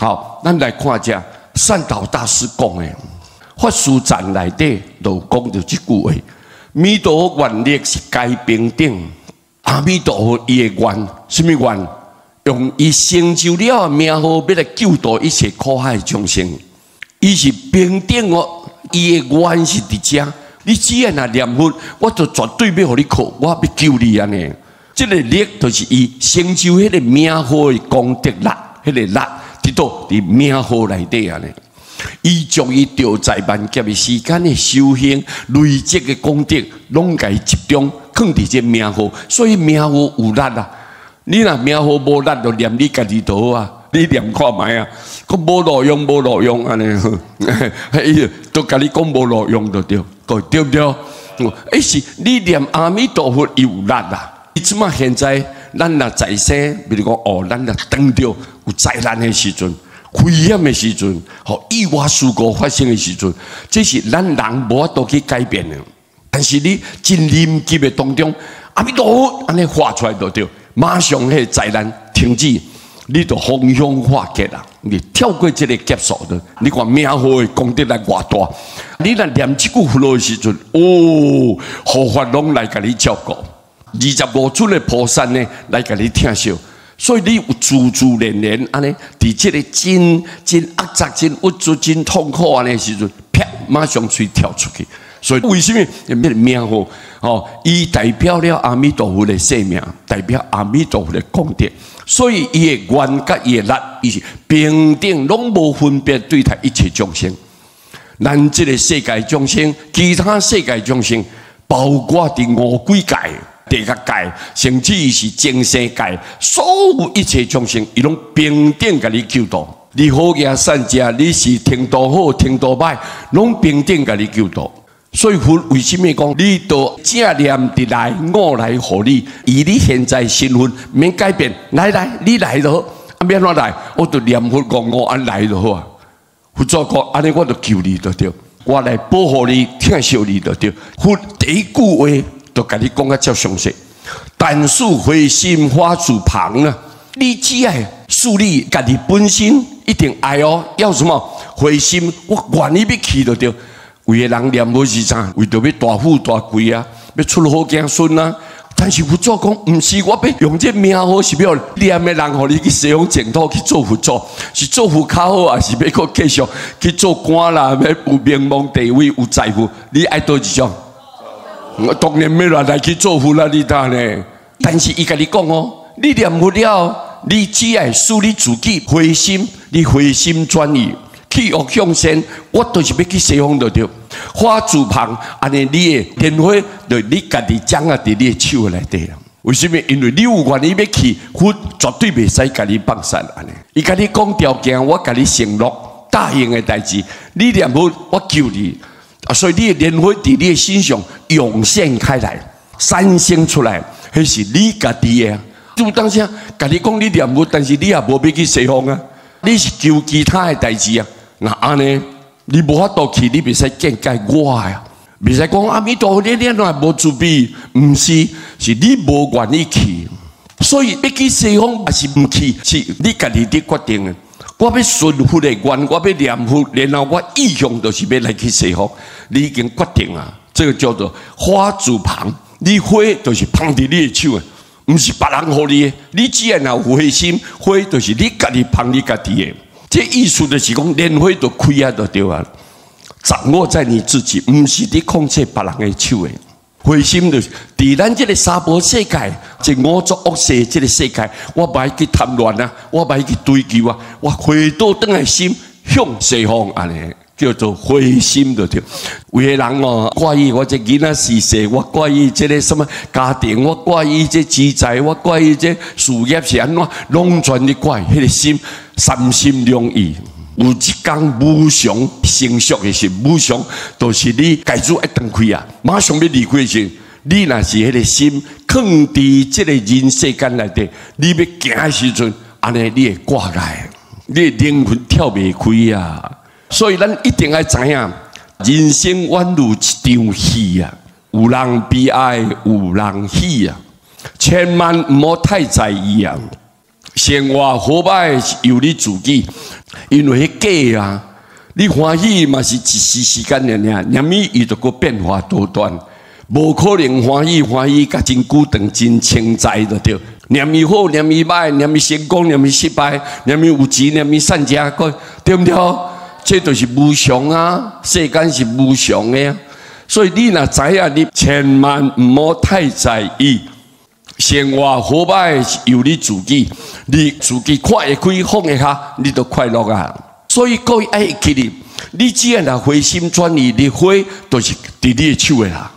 好，咱來看這善導大師講的《法師讚》內底就講著這句話：彌陀佛願力是皆平等。阿彌陀佛伊的願，啥物願？用伊成就了的名號，欲來救度一切苦海眾生。伊是平等哦，伊的願是佇遮。你只要若念佛，我就絕對欲予你靠，我欲救你按呢。這个力就是伊成就彼个名號的功德力，彼个力佇佗？佇名號內底按呢。伊將伊著在萬劫的時間的修行累積的功德，攏共伊集中，囥佇這名號，所以名號有力啊！你若名號無力，就念你家己就好啊！你念看覓啊？閣無路用，無路用按呢？伊都共你講無路用就對，對毋對？欸是你念阿彌陀佛有力啊！你這馬現在咱若在生，比如講哦，咱若當著有災難的時陣，危險的時陣，予意外事故發生的時陣，這是咱人無法度去改變的。但是你真臨急的當中，阿彌陀佛按呢喊出來就對，馬上彼个災難停止，你就逢凶化吉啦。你跳過這个劫數的，你看名號的功德來偌大。你若念這句佛號的時陣，哦，護法攏來共你照顧，25尊的菩薩呢來共你疼惜。所以你有自自然然按呢，佇這个真真壓榨、真鬱卒、真痛苦按呢時陣，啪，馬上喙跳出去。所以為什麼？彼个名號哦，伊代表了阿彌陀佛的生命，代表阿彌陀佛的功德。所以伊的願佮伊的力，伊是平等，攏無分別對待一切眾生。咱這个世界眾生，其他世界眾生，包括佇餓鬼界、地獄界，甚至是眾生界，所有一切眾生，伊攏平等共你救度。你好行善食，你是程度好，程度歹，攏平等共你救度。所以佛為什麼講你著正念佇來，我來護你？以你現在身份免改變，來來，你來就好。啊，欲按怎來？我著念佛五五按來就好啊。佛祖講，按呢我著救你就對，我來保護你、疼惜你就對。佛第一句話就共你講甲遮詳細。但使迴心花自捧啊！你只愛樹立家己本身一定愛哦，要什麼迴心？我願意欲去就對。有的人念佛是啥？為著欲大富大貴啊，欲出好子孫啊。但是佛祖講，毋是我欲用這名號是欲念的人，予你去西方淨土去做佛祖，是做佛較好，還是欲閣繼續去做官啦？欲有名望地位有財富？你愛佗一種？我當然欲來去做佛啦，你呾呢？但是伊共你講哦，你念佛了，你只愛使你自己迴心，你迴心轉意。去惡向善，我就是欲去西方就對。花自捧，按呢你的蓮花就你家己掌握佇你的手內底啦。為什麼？因為你有願意欲去，佛絕對袂使共你放散按呢。伊共你講條件，我共你承諾答應的代誌，你念佛，我救你。啊，所以你的蓮花佇你的身上湧現開來，產生出來，彼是你家己的。就當時共你講你念佛，但是你也無欲去西方啊，你是求其他的代誌啊。若按呢，你無法度去，你袂使見解我啊，袂使講阿彌陀佛，你你怎無慈悲？毋是，是你無願意去，所以欲去西方還是毋去，是你家己佇決定的。我欲順佛的願，我欲念佛，然後我意向就是欲來去西方，你已經決定啊。這个叫做花自捧，你花就是捧佇你的手的，毋是別人予你的。你只要若有回心，花就是你家己捧你家己的。這意思就是講，蓮花就開啊，就對啊，掌握在你自己，毋是佇控制別人的手的。回心就是佇咱這个娑婆世界，這五濁惡世這个世界，我無愛去貪戀啊，我無愛去追求啊，我回倒轉來心向西方按呢，叫做回心就對。有的人哦，掛意我這囡仔是勢，我掛意這个什麼家庭，我掛意這錢財，我掛意這事業是按怎，攏全咧掛彼个心，三心兩意。有一工無常成熟的時，無常就是你改主愛斷開啊，馬上欲離開的時，你若是彼个心囥佇這个人世間內底，你欲行的時陣，按呢你會掛礙，你的靈魂跳袂開啊。所以咱一定愛知影，人生宛如一場戲啊，有人悲哀，有人喜啊，千萬毋好太在意啊。生活好䆀是由你自己，因為彼假啊，你歡喜嘛是一時時間爾爾，念伊伊就閣變化多端，無可能歡喜歡喜共真久長真清在就對。念伊好，念伊䆀，念伊成功，念伊失敗，念伊有錢，念伊散食，對毋對？這就是無常啊，世間是無常的啊。所以你若知影，你千萬毋好太在意。生活好䆀是由你自己，你自己看會開放會下，你就快樂啊。所以各位愛記得，你只要若回心轉意，你火就是佇你的手的啦。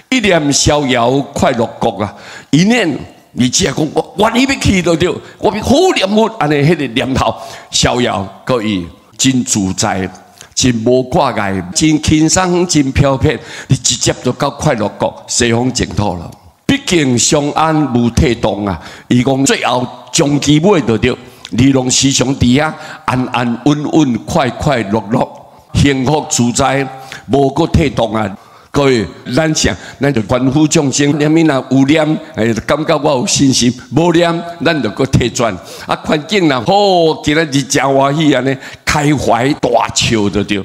一念逍遙快樂國啊，一念你只要講我願意欲去就對，我欲好念佛，按呢彼个念頭逍遙，各位真自在，真無掛礙，真輕鬆，真飄撇，你直接就到快樂國西方淨土了。畢竟相安無退動啊！伊講最後終其尾就對，你攏時常佇遐安安穩穩、快快樂樂、幸福自在，無閣退動啊！各位，咱啥？咱就凡夫眾生，連若有念，感覺我有信心；無念，咱就閣退轉。啊，環境若好，今仔日誠歡喜按呢，開懷大笑就對。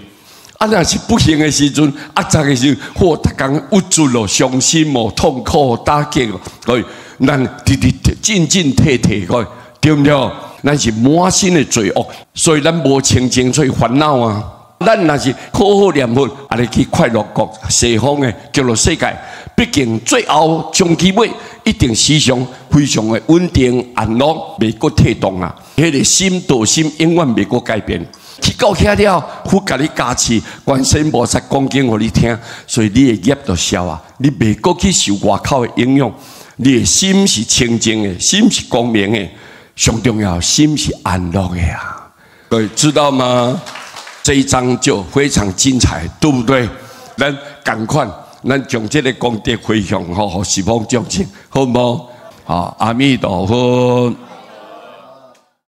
啊，若是不幸的時陣，壓榨的時陣，嚯，逐工鬱卒咯，傷心哦，痛苦打擊哦，所以咱直直進進退退，各位對毋對？咱是滿身的罪惡，所以咱無清淨，所以煩惱啊。咱若是好好念佛，按呢去快樂國西方的極樂世界，畢竟最後終其尾一定時常非常的穩定安樂，袂閣退動啊。彼个心道心永遠袂閣改變。去到遐了，佛共你加持，觀世音菩薩講經予你聽，所以你的業就消啊，你袂閣去受外口的影響，你的心是清淨的，心是光明的，上重要，心是安樂的啊！各位知道嗎？這一章就非常精彩，對不對？咱趕快，咱將這個功德回向，予十方眾生，好毋好？好，阿彌陀佛。